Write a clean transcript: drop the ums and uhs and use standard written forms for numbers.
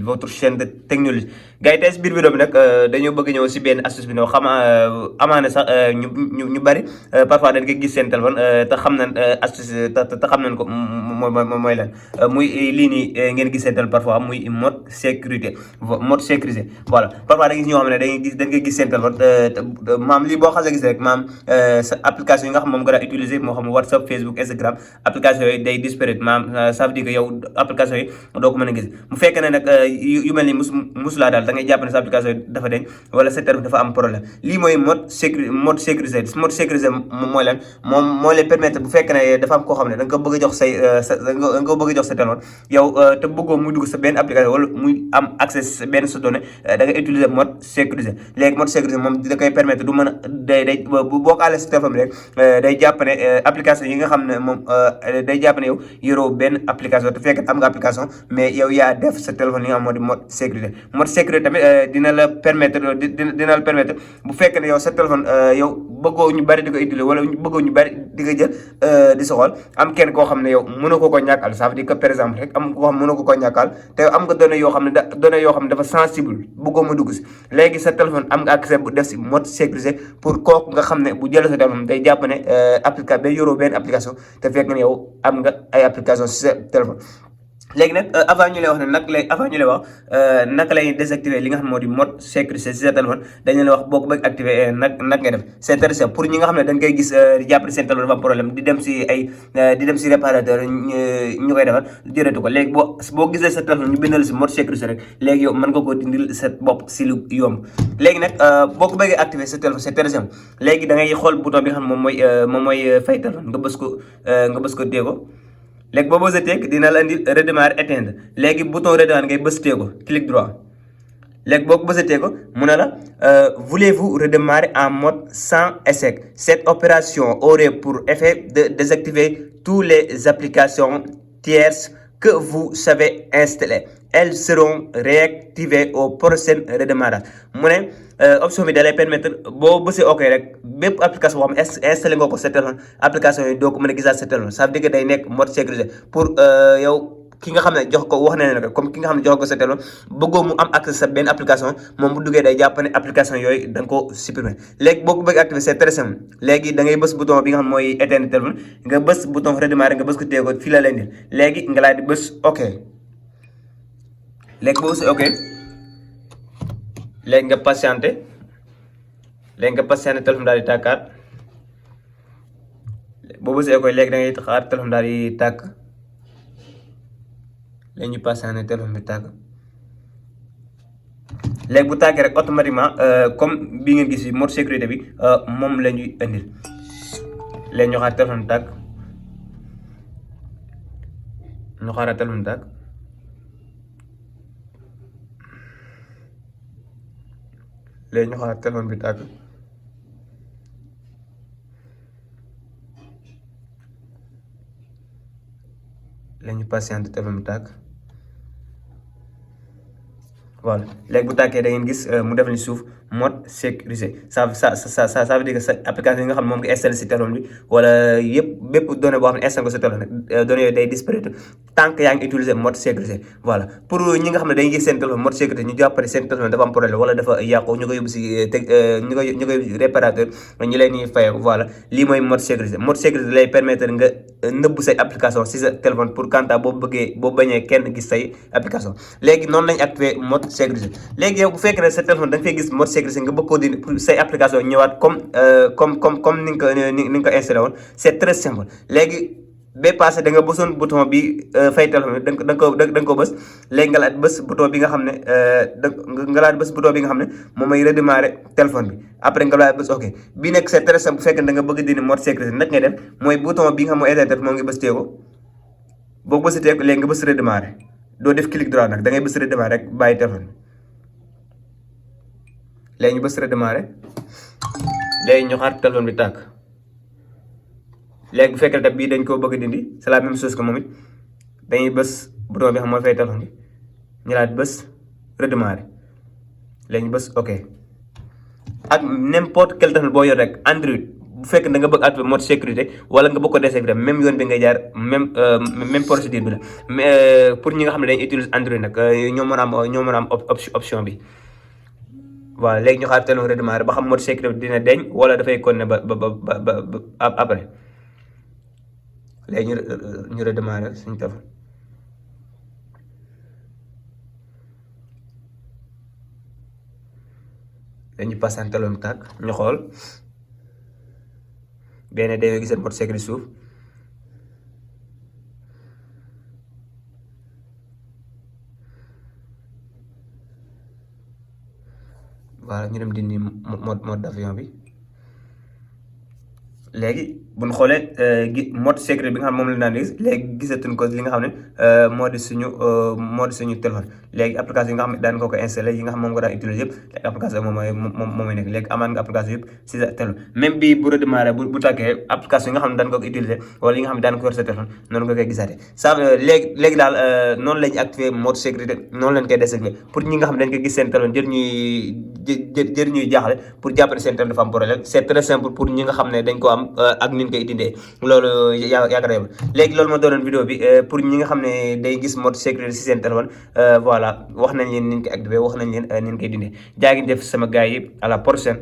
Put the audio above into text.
votre chaîne de technologie gars yi tey si biir vidéo bi nag dañoo bëgg ñëw si benn astuce bi noo xam amaana sax ñu bari parfois dañ koy gis seen téléphone te xam nañ astuce te xam nañ ko mooy lan muy lii nii ngeen gis seen téléphone parfois muy mode sécurisé voilà parfois da gis ñoo xam ne dañ koy gis seen téléphone maam lii boo xasee gis rek maam sa application yi nga xam moom nga daa utiliser moo xam WhatsApp Facebook Instagram application yooyu day disparaître maam ça veut dire que yow application yi doo ko mën a gis bu fekkee ne nag yu mel ni musulaa daal da ngay jàpp ne sa application yi dafa deñ wala sa téléphone dafa am problème lii mooy mode sécurisé mooy lan moom moo lay permettre bu fekkee ne dafa am koo xam ne da nga ko bëgg a jox say da nga ko bëgg a jox sa téléphone yow te bëggoo muy dugg sa benn application wala muy am accès benn sa données da nga utiliser mode sécurisé léegi mode sécurisé moom da koy permettre du mën a day boo ko àllee sa téléphone bi rek day jàpp ne application yi nga xam ne moom day jàpp ne yow yoroo benn application te fekk am nga application mais yow yaa def sa téléphone yi nga xam moo di mode sécurité tamit dina la permettre bu fekkee ne yow sa téléphone yow bëggoo ñu bari di ko utiliser wala bëggoo ñu bari di ko jël di soxal am kenn koo xam ne yow mënoo ko ñàkkal ça veut dire que par exemple rek am koo xam mënoo ko ñàkkal te am nga données yoo xam ne dafa sensible bëggoo mu dugg si léegi sa téléphone am nga accès bu def si mode sécurisé pour kooku nga xam ne bu jëlee sa téléphone day jàpp ne application day yoroo benn application te fekk ne yow am nga ay application si sa téléphone léegi nag avant ñu lay wax ne naka lay désactiver li nga xam ne moo di mode sécurisé si sa téléphone dañ leen wax boo ko bëgg activer nag ngay def c'est très simple pour ñi nga xam ne dañ koy gis di jàpp ne seen téléphone dafa am problème di dem si réparateur ñu koy defar jërëtu ko léegi boo gisee sa téléphone ñu bindal si mode sécurisé rek léegi yow mën nga koo dindil sa bopp si lu yomb léegi nag boo ko bëggee activer sa téléphone c'est très simple léegi da ngay xool bouton bi nga xam ne moom mooy fay téléphone nga bës ko téye ko léegi boo bësee teeg dina la indi redémarrer éteindre léegi bouton redémarrer ngay bës teego clic droit léegi boo ko bësee teego mu ne la voulez-vous redémarrer en mode sans échec cette opération aurait pour effet de désactiver toutes les applications tierces que vous savez installer elles seront réactivées au prochain redémarrage mu ne option bi da lay permettre boo bësee ok rek bépp application boo xam installé nga ko sa téléphone application yi doo ko mën a gisaat sa téléphone ça veut dire que day nekk mode sécurisé pour yow ki nga xam ne jox ko wax na ne comme ki nga xam ne jox ko sa téléphone bëggoo mu am accès sa benn application moom bu duggee day jàpp ne application yooyu da nga ko supprimer léegi boo ko bëgg activer c'est très simple léegi da ngay bës bouton bi nga xam mooy éteindre téléphone nga bës bouton redémarrer nga bës ko téye ko fii la leen di léegi nga laaj di bës ok léegi boo bësee ok léegi nga patienté téléphone daal di tàkkaat boo bësee ok léegi da ngay xaar téléphone daal di tàkk léegi ñu patienté téléphone bi tàkk léegi bu tàkkee rek automatiquement comme bi ngeen gis mode sécurité bi moom la ñuy indil léegi ñu xaar téléphone bi tàkk ñu xaaraat téléphone bi tàkk léegi ñu xaar téléphone bi tàkk léegi ñu patienté téléphone bi tàkk voilà léegi bu tàkkee da ngeen gis mu def ni suuf mode sécurisé ça veut dire que sa application yi nga xam ne moom nga installé si téléphone bi wala yëpp bépp données boo xam ne installé ko sa téléphone données yooyu day disparaître tant que yaa ngi utiliser mode sécurisé voilà pour ñi nga xam ne dañuy gis seen téléphone mode sécurisé ñu jàppale seen téléphone dafa am problème wala dafa yàqu ñu koy yóbbu si ñu koy réparateur ñu leen di fayee voilà lii mooy mode sécurisé lay permettre nga nëbb say application si sa téléphone pour quand boo bañee kenn gis say application léegi noonu lañ activé mode sécurisé léegi yow bu fekkee ne sa téléphone da nga fay gis mode sécurisé nga bëgg koo dindi pour say application ñëwaat comme ni nga ko installé woon c'est très simple léegi ba passé da nga bësoon bouton bi fay téléphone da nga ko bës léegi nga laat bës bouton bi nga xam ne nga laat bës bouton bi nga xam ne moom mooy redémarrer téléphone bi après nga laat bës ok bii nekk c'est très simple bu fekkee da nga bëgg dindi mode sécurisé nag ngay def mooy bouton bi nga xam mooy éteindre moo ngi bës teeko boo bësee teeko léegi nga bës redémarrer doo def clic droit nag da ngay bës redémarrer rek bàyyi téléphone léegi ñu bës redémarrer léegi ñu xaar téléphone bi tàkk léegi bu fekkee bii dañ koo bëgg a dindi c'est la même chose que moom it dañuy bës bouton bi xam mooy fay téléphone bi ñu laat bës redémarrer léegi ñu bës ok ak n'importe quel téléphone boo yor rek Android bu fekkee da nga bëgg activer mode sécurité wala nga bëgg ko désactiver même yoon bi ngay jaar même procédure bi la mais pour ñi nga xam ne dañuy utiliser Android nag ñoo mën a am option bi. voilà léegi ñu xaar téléphone redémarrer ba xam mode sécurité dina deñ wala dafay continuer ba après léegi ñu redémarrer suñu téléphone. dañu passé en téléphone tàkk ñu xool benn dañoo gis mode sécurité suuf voilà ñu dem dindi mode d'avion bi. léegi bu ñu xoolee mode sécurité bi nga xam moom la daan gis léegi gisatuñ ko li nga xam ne moo di suñu téléphone. léegi application yi nga xam ne daan nga ko installé yi nga xam moom nga daan utiliser yëpp léegi application moom mooy nekk léegi amaan nga application yëpp si sa téléphone. même bi bu redémarré bu tàkkee application yi nga xam ne daan nga ko utiliser wala yi nga xam ne daan nga ko yor sa téléphone noonu nga koy gisaatee ça léegi daal noonu la ñuy activer mode sécurité noonu lañ koy désactiver pour ñi nga xam ne dañ koy gis seen téléphone jër ñuy jaaxle pour jàpp ne seen téléphone dafa am problème c'est très simple pour ñi nga xam ne dañ ko am ak ni ñu koy dindee loolu yaakaar naa léegi loolu moo doonoon vidéo bi pour ñi nga xam ne day gis mode sécurité si seen téléphone voilà wax nañ leen ni ñu koy activé wax nañ leen ni ñu koy dindee jaa ngi def sama gars yi à la prochaine.